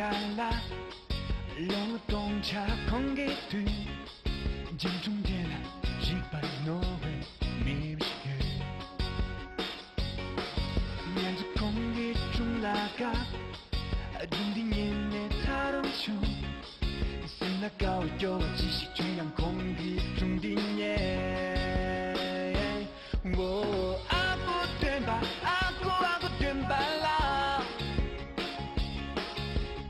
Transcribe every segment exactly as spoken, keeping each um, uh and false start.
ལ། ལོ་ངོ་སྟོང་ཕྲག་གོང་གི་དུས། འཇིགས་སྒྲོམ་དེ་ལ་འཇིགས་པ་རྣོ་བའི་མི་ཞིག་ཡོད། ཉིན་གཅིག་ཁོང་གི་སྒྲུང་ལ་དགའ། སྒྲུང་འདི་ཉན་ནས་ད་རུང་བྱུང་། སེམས་ལ་དགའ་བ་སྐྱོ་བ་ཅི་ཞིག་བྱུང་ཡང་ཁོང་གི་སྒྲུང་འདི་ཉན། ཨོ། ཨ་ཁུ་སྟོན་པ། ཨ་ཁུ། ཨ་ཁུ་སྟོན་པ་ལགས།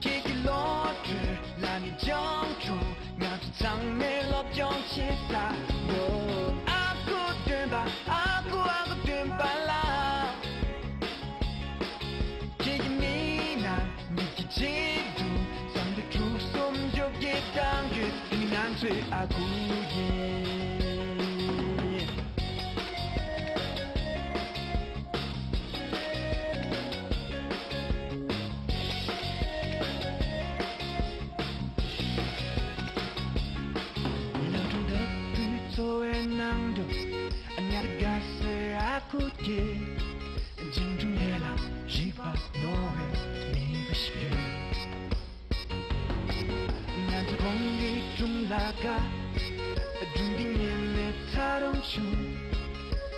ཁྱེད་ཀྱི་བློ་གྲོས་ལ་ནི་སྦྱོང་གྲུབ། ང་ཚོ་ཚང་མས་སློབ་སྦྱོང་བྱེད་ས། ཨོ། ཨ་ཁུ་སྟོན་པ། ཨ་ཁུ། ཨ་ཁུ་སྟོན་པ་ལགས། ཁྱེད་ཀྱི་མིག་ནང་མིག་གི་གཅིག་ཏུ་བསམ་བློ་དྲུག་གསུམ་བཅོ་བརྒྱད་གཏང་རྒྱུ་དེ་ནི་ང་ཚོའི་ཨ་ཁུ་ཡིན། ལོ་གྲངས་ལྡབ་འཕྲུལ་འཚོ་བའི་ནང་དུ། ཨ་ཉག་དགའ་སའི་ཨ་ཁུ་སྐྱེས། འཇིགས་སྒྲོམ་ལས་ལ་རིག་པ་རྣོ་བའི་མི་བུ་ཞིག་ཡོད། ང་ཚོ་ཁོང་གི་སྒྲུང་ལ་དགའ། སྒྲུང་འདི་ཉན་ནས་ད་རུང་བྱུང་།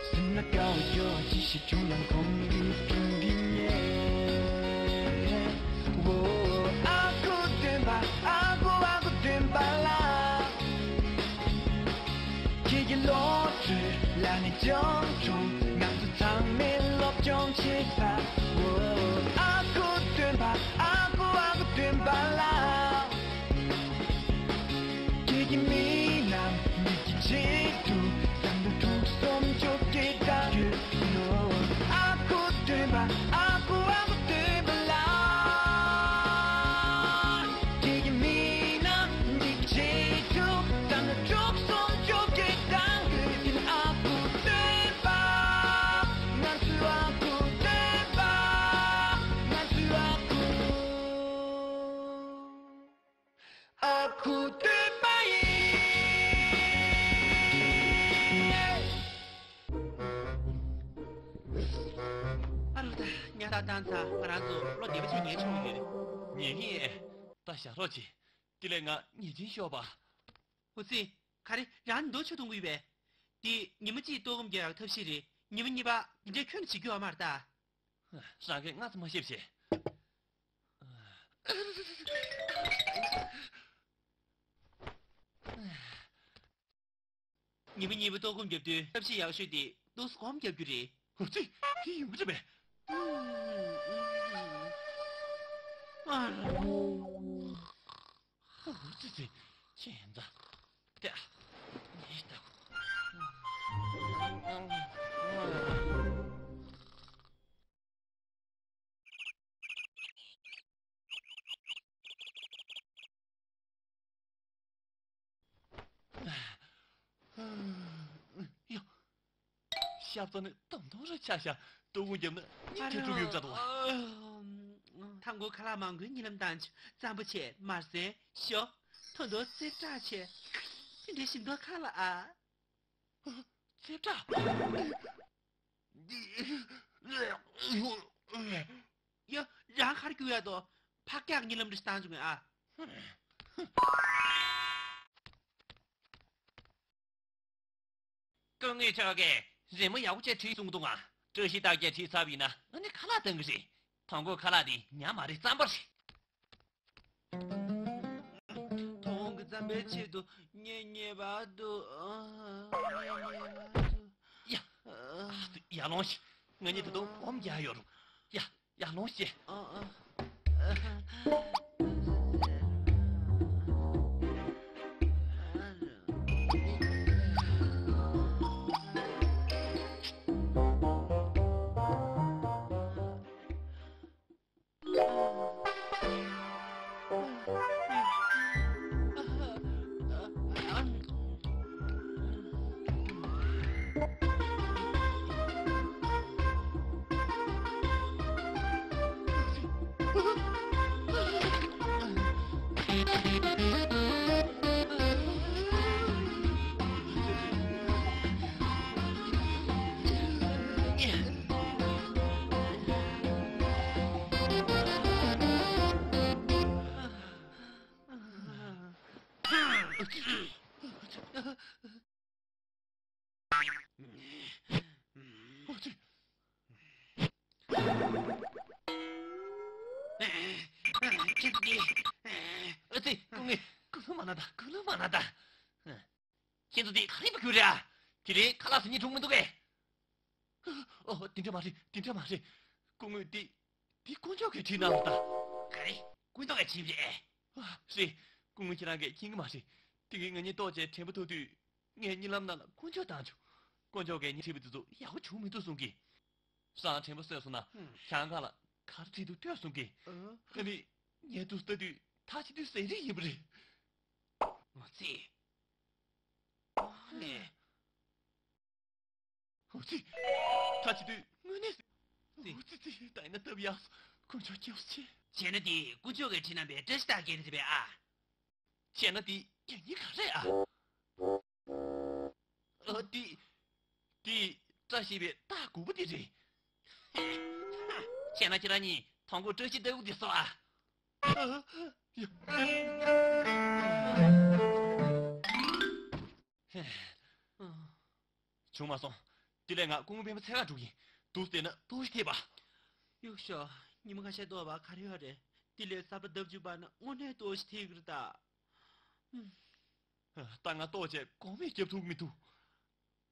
སེམས་ལ་དགའ་བ་སྐྱོ་བ་ཅི་ཞིག་བྱུང་ཡང་ཁོང་གི་སྒྲུང་འདི་ཉན། ཨོ། ཨ་ཁུ་སྟོན་པ། ཨ་ཁུ། ཨ་ཁུ་སྟོན་པ་ལགས། ཁྱེད་ཀྱི་བློ་གྲོས་ལ་ནི་སྦྱོང་གྲུབ། ང་ཚོ་ཚང་མས་སློབ་སྦྱོང་བྱེད་ས། ཨོ། ཨ་ཁུ་སྟོན་པ། ཨ་ཁུ། ཨ་ཁུ་སྟོན་པ་ལགས། ཁྱེད་ཀྱི་མིག་ནང་མིག་གི་གཅིག་ཏུ་བསམ་བློ་དྲུག་གསུམ་བཅོ་བརྒྱད་གཏང་རྒྱུ་ཡོད། ཨ་ཁུ་སྟོན་པ། ཨ་ཁུ། ཨ་ཁུ་སྟོན་པ་ལགས། ཁྱེད་ཀྱི་མིག་ནང་མིག་གི་གཅིག་ཏུ་བསམ་བློ་དྲུག་གསུམ་བཅོ་བརྒྱད་གཏང་རྒྱུ་ཡིན། ཨ་ཁུ་སྟོན་པ། ང་ཚོའི་ཨ་ཁུ་སྟོན་པ། ང་ཚོའི་ཨ་ཁུ། ཨ་ཁུ་སྟོན་པ་ཡིན། ཨ་རོ་ད། ཉལ་ཐ་བཏང་ཚར། ང་རང་ཚོ་བློ་བདེ་པོ་བྱས་ཉལ་ཆོག་གི་ཡོད་རེད། ཉལ་གི་ཡིན། ད་བཞག་རོགས་བྱེད། དེ་ལས་ང་ཉལ་ཆེན་ཤོར་བ། འོ་ཙི། ག་རེ། རང་མདོ་ཆུ་འཐུང་གི་ཡོད་པས། འདི་ཉི་མ་གཅིག་ལྟོགས་སྐོམ་རྒྱག་ཡག་ཐབས་ཤེས་རེད། ཉི་མ་གཉིས་པ་འདི་འདྲའི་ཁྱོན་ནས་བྱེད་རྒྱུ་ཡོད་མ་རེད་ད། རང་གིས་སྔ་ཙམ་མ་ཤེས་བྱས། ཉི་མ་གཉིས་པ་ལྟོགས་སྐོམ་བརྒྱབ་དུས་ཐབས་ཤེས་ཡག་ཤོས་དེ་ཏོག་ཙམ་སྒོམ་རྒྱག་རྒྱུ་རེད། ཧུ་ཙི། དེ་ཡིན་པ་རེད་པས། ཨ་ར། ཧུ་ཙི་ཙི། ཁྱེད་ད། ཏེ། ཉེ་ད། ཡ། ཤ་བཙོ་ནས་དམ་དམ་རེ་ཆགས་ཤག་ལྟོ་གོས་བརྒྱབ་ན་གཉིད་ཁྱེར་འགྲོ་གི་ཡོད་ས་འདུག་ཨ། མཐའ་འཁོར་ཁ་ལག་མང་པོའི་གཉིད་ལམ་བཏང་བྱུང་། གཙང་པོ་བྱས། མར་ཟན་ཞོ། ཐོ་འདོ་རྩེ་བྲག་བྱས། དེ་འདྲའི་ཞིམ་མདོག་ཁ་ལ་ཨ། རྩེ་བྲག་ཡ། རང་ག་རེ་རྒྱུག་ཡ་དོ། ཕག་སྐྱག་གཉིད་ལམ་འདྲ་ཞིག་བཏང་བྱུང་ངས་ཨ། སྐུ་ངོ་མཆོག་གིས་རི་མོ་ཡག་པོ་བྱས་བྲིས་གསུངས་འདུག་ཨ། བཀྲ་ཤིས་རྟགས་བརྒྱད་བྲིས་ཚར་བ་ཡིན་ན་ང་ནི་ཁ་ལག་འདང་གི་རེད། མཐའ་འཁོར་ཁ་ལག་དེ་ཉམས་མ་རེད། གཙང་པོ་རེད། མཐོང་གི་རྩམ་པའི་ཆེད་དུ་ངས་ཉེས་པ་འདུག་ངས་ཉེས་པ་འདུག་ཡ། ཨ། ཡར་ལོངས་ཤིག་ང་གཉིས་ད་དུང་སྒོམ་རྒྱག་ཡོད་རུང་། ཡ། ཡར་ལོངས་ཤིག་ཨ། ཨ། ན་ད་ཀུན་སློང་མ་ན་ད། ཁྱེད་ཚོ་འདི་ག་རེ་བ་ཁྱོད་རེད་ཨ། དེ་ལས་ཁ་ལག་ཟ་སྙིང་བྲོ་མི་འདུག་གས། ཨོ་དེ་འདྲ་མ་རེད། དེ་འདྲ་མ་རེད། སྐུ་ངོ་འདི། འདི་དཀོན་མཆོག་གིས་བྲིས་གནང་བ་ད། ག་རེ། སྐུ་མདོག་གིས་བྲིས་པ་རེད། ཨ་རེད། སྐུ་ངོ་ཁྱེད་རང་གིས་མཁྱེན་གི་མ་རེད། དེ་གིན་ང་གཉིས་ལྟོགས་བྱས་དྲན་པ་ཐོར་དུས། ངས་གཉིད་ལམ་ནང་ལ་དཀོན་མཆོག་བཏང་བྱུང་། དཀོན་མཆོག་གིས་ངས་བྲིས་པ་དེ་ཚོ་ཡག་པོ་བྱུང་མི་འདུག་གསུང་གི། སང་དྲན་པ་གསོས་སོང་ན་ཧུམ། གྱང་ཁ་ལ་ག་རེ་བྲིས་འདུག་ལྟོས་གསུང་གི། ཨ་ནི། ངས་དུ་ལྟ་དུས་ཐག་ཆོད་དུས་ཟས་རིགས་ཡིན་པ་རེད། ཨོ་ཙི། ཨ་ནི། ཨོ་ཙི། ཐག་ཆོད་དུས་དངོས་གནས། ཙི། ཨོ་ཙི་ཙི་ད་ཡིན་ན་སྟབས་ཡག་སོང་། དཀོན་མཆོག་སྐྱབས་སུ་མཆི། བྱས་ན་འདི་དཀོན་མཆོག་གིས་བྲིས་གནང་བའི་བཀྲ་ཤིས་རྟགས་བརྒྱད་རེད་པས་ཨ། བྱས་ན་འདི་རྒྱ་སྙིང་ག་རེད་ཨ། ཨ་འདི། འདི་བཀྲ་ཤིས་པའི་རྟགས་དགུ་པ་འདི་རེད། བྱས་ན་ཁྱེད་རང་གཉིས་དང་པོ་བཀྲ་ཤིས་རྟགས་དགུ་འདི་བཟོ་ཨ། ཨ། ཡ། བྱུང་མ་སོང་། དེ་ལས་ང་སྐུ་ངོ་སྤེན་པ་འཚོལ་ག་འགྲོ་གི་ཡིན། འདུག་སེ་བསྡད་ན་ལྟོགས་ཤི་ཐེབས་པ། གཡུག་ཞོག་ཉི་མ་ཁ་ཤས་ལྟོགས་པ་ག་རེ་ཡོད་རེད། དེ་ལས་གཟའ་པ་ལྡབ་བཅུ་པ་ན་དངོས་གནས་ལྟོགས་ཤི་ཐེབས་ཀྱི་རེད་ད། ཨུམ། ད་ང་ལྟོགས་བྱས་གོང་མེད་རྒྱབ་ཐུབ་མི་འདུག་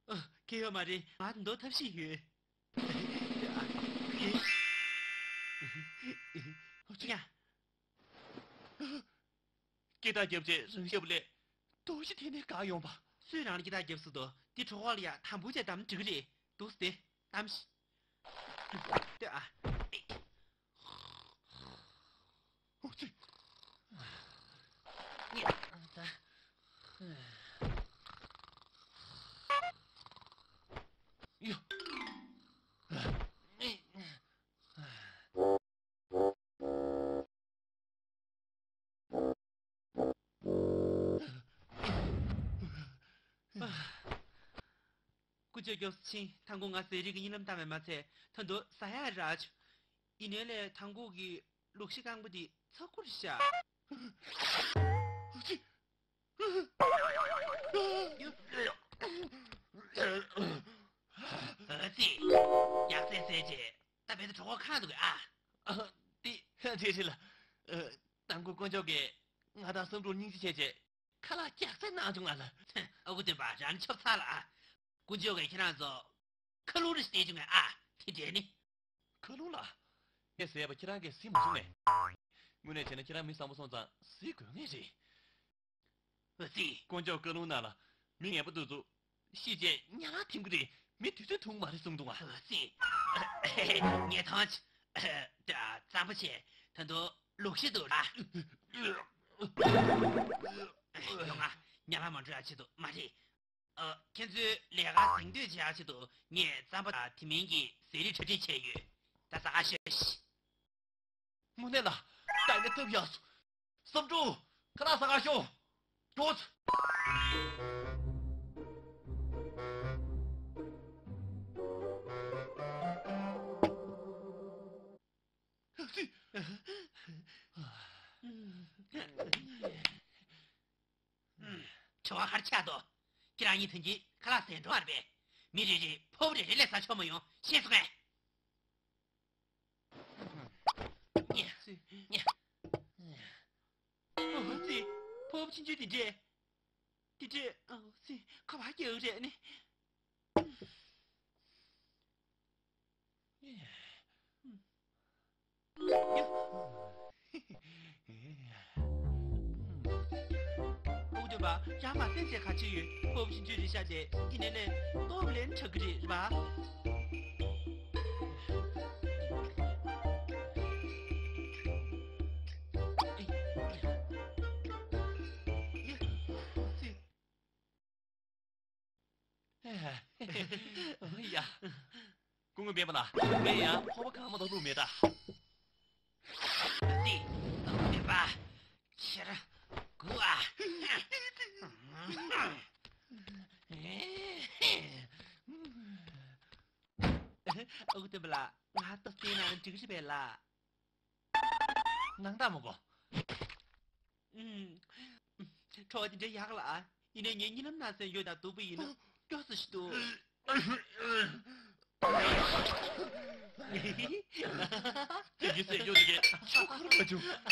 ཨ། གལ་ཡོད་མ་རེད། ང་འདོར་ཐབས་ཤེས་ཡོད། ཡ། སྐད་གྲགས་བརྒྱབ་བྱས་རང་ཤ་བུ་ལས་ལྟོགས་ཤི་ཐེབས་ནས་ག་ཡོང་པ། སུས་རང་ལ་སྐད་གྲགས་བརྒྱབ་ཟེར་དོ། འདི་གྲོད་ཁོག་ལ་ཡ་དམ་པོ་བྱས་བསྡམས་འགྲིག་གི་རེད། འདུག་སེ་བསྡད་བསྡམས་ཤིག་ལྟོས་ཨ། ཨོ་ཙི། ཡ། དཀོན་མཆོག་སྐྱབས་སུ་མཆི། ད་དགོང་ང་ཟས་རིགས་ཀྱི་གཉིད་ལམ་བཏང་བས་མ་ཚད་ད་དུང་ཟ་ཡག་རག་བྱུང་། ཡིན་ནའི་ལས་ད་དགོང་གི་ལུག་ཤ་རྐང་པ་འདི་ཚ་ཁུར་ཤག་ཨ་ཙི། ཡག་ཚད་ཟས་བྱས་ད་བས་ད་གྲོད་ཁོག་ཁེངས་འདུག་གས་ཨ། ཨ། དེ་རེད་རེད་ལགས། ཨ། ད་དགོང་དཀོན་མཆོག་གིས་ང་དང་བསམ་འགྲུབ་སྙིང་རྗེ་བྱས་བྱས། ཁ་ལག་རྒྱགས་ཚད་གནང་བྱུང་ང་ལ། ཨ་ཁུ་སྟོན་པ་རང་ཆོབ་ཚར་ལ་ཨ། དཀོན་མཆོག་གིས་ཁྱེད་རང་ཚོ་ཁ་ལུང་རེ་བསྟན་བྱུང་ངས་ཨ། དེ་འདྲས་ནི། ཁ་ལུང་ལ། ངས་ཟས་པ་ཁྱེད་རང་གིས་ཟིན་མ་བྱུང་ངས། དངོས་གནས་བྱས་ན་ཁྱེད་རང་མི་བཟང་པོ་སོང་ཙང་ཟས་དགོས་ངེས་རེད། ཨ་ཙི། དཀོན་མཆོག་བཀའ་ལུང་ནང་ལ་མི་ངན་པ་དེ་ཚོ་ཤི་རྗེས་ཉ་ལ་ཐིམ་གི་རེད། མི་དུས་ཚོད་ཐུང་མ་རེད་གསུངས་འདུག་ཨ། ཨ་ཙི། ངས་ཐང་ཆད། ད་གཙང་པོ་བྱས་ད་དུང་ལུག་ཤ་འདུག་ལ། ཡོང་ང་། ཉ་ལ་མ་འགྲོ་ཡ་ཆེད་དུ་མ་རེད། ཨ། ཁྱེད་ཚོའི་ལས་ཀ་གཟེངས་བསྟོད་བྱེད་ཡ་ཆེད་དུ་ངས་རྩམ་པ་དང་དེ་མིན་གྱི་ཟས་རིགས་གྲ་སྒྲིག་བྱས་ཡོད། ད་ཟ་ག་ཤོག་ཤིག་དངོས་གནས་ལ། ད་ནི་ཐབས་ཡག་སོང་། བསམ་འགྲུབ། ཁ་ལག་ཟ་ག་ཤོག་འགྲོ། བྲེལ་བ་ག་རེ་ཆགས་འདུག་ཁྱེད་རང་གཉིས་ཐོན་གྱིས་ཁ་ལག་ཟས་འགྲོ་བ་རེད་པས། མི་རེ་རེས་ཕོར་པ་རེ་རེ་ལས་ཟ་ཆོག་མ་ཡོང་ཤེས་སོང་ངས། ཨོ་ཙི། ཕོར་པ་ཆུང་ཆུང་དེ་འདྲས། དེ་འདྲས། ཨོ་ཙི། ཁ་བ་རྒྱག་རེད་ནི། ཨོ་དོ་བ་ཡང་མ་སེམས་ཅན་ག་ཅི་ཡོད། ཕོབ་ཤིན་ཅུ་རི་ཤ་དེ་ཡིན་ནའི་ལས་ལྟོབ་ལེན་ཆགས་ཀྱི་རེད་བ། ཡ། སྐུ་ངོ་སྤེན་པ་ལགས། ངས་ཡང་ཕོར་པ་གང་མ་གཏོགས་བླུགས་མེད་ད། ཙི། སྐུ་ངོ་སྤེན་པ། ཁྱེད་རང་སྒུག་ཨ། ཨ་ཁུ་སྟོན་པ་ལགས། ང་ལྟོ་བསྟན་ན་འགྲིག་རེད་པས་ལགས། སྣང་དག་མོ་གོ། ཨུམ། ཁྲོ་བ་དེ་འདྲ་ཡག་ལ། ཡིན་ནའི་ངའི་གཉིད་ལམ་ན་ཟན་ཡོད་དང་སྡུག་པོ་ཡིན་ན་སྐྱོ་སུ་ཞིག་འདུག་དེ་གི་ཟན་ཡོད་དེ་གས་ཆོ་ཁར་མ་བྱུང་།